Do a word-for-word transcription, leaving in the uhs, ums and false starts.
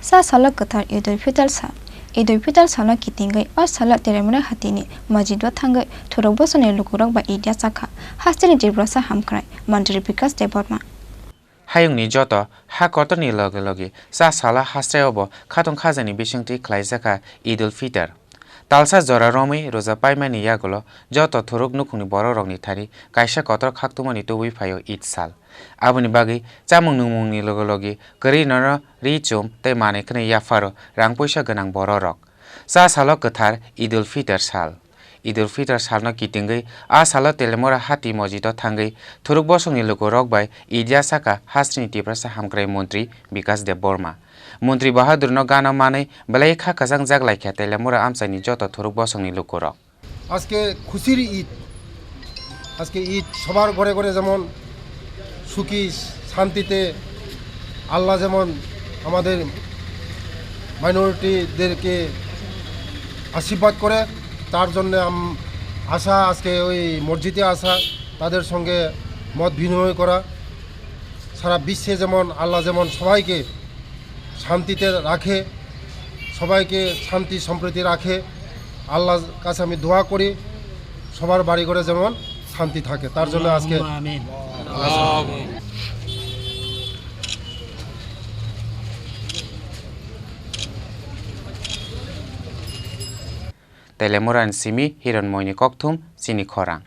Cha salo kwthar Eid ul Fitr sal. Eid ul Fitr salno kitingwi o salo Telemura hatini masjido thangwi thuruk bosongni lukurok bai Eid ya chakha. Hasteni Tiprasa hamkrai Mantri Bikash Debbarma. Hayungni joto ha kotorni loge loge cha salo haste obo khatong khajani bisingtwi khlaijakha Eid ul Fitr. Talsa jora romwi roja paimani yagulo joto thuruk nukhungni borokrokni thani kaisa kotor khaktumani tubui phaio Eid sal. Aboni bagwi chamung nungmungni loge loge kwrwinono ri chum tei manwi khwnwi yapharo rang puisa gwnang bororok. Cha salo kwthar Eid ul Fitr sal. Eid ul Fitr salno kitingwi a salo Telemura hati mosjido thangwi thuruk bosongni lukurok bai Eid ya saka hasteni Tiprasa hamkrai Mantri Bikash Debbarma. Mantri Bahadurno gana manwi belai kha kwchang jak laikha Telemura amchaini joto thuruk bosongni lukurok. আজকে খুশির ঈদ। আজকে ঈদ সবার ঘরে ঘরে যেমন সুখী শান্তিতে আল্লাহ যেমন আমাদের মাইনরিটিদেরকে আশীর্বাদ করে, তার জন্য আম-, আসা, আজকে ওই মসজিদে আসা, তাদের সঙ্গে মত বিনিময় করা। সারা বিশ্বে যেমন আল্লাহ যেমন সবাইকে শান্তিতে রাখে, সবাইকে শান্তি সম্প্রীতি রাখে। আল্লাহর কাছে আমি দোয়া করি সবার বাড়ি ঘরে যেমন শান্তি থাকে, তার জন্য আজকে আল্লাহুম্মা আমিন। Telemura ni simi Hiranmoyni kokthum chini khorang.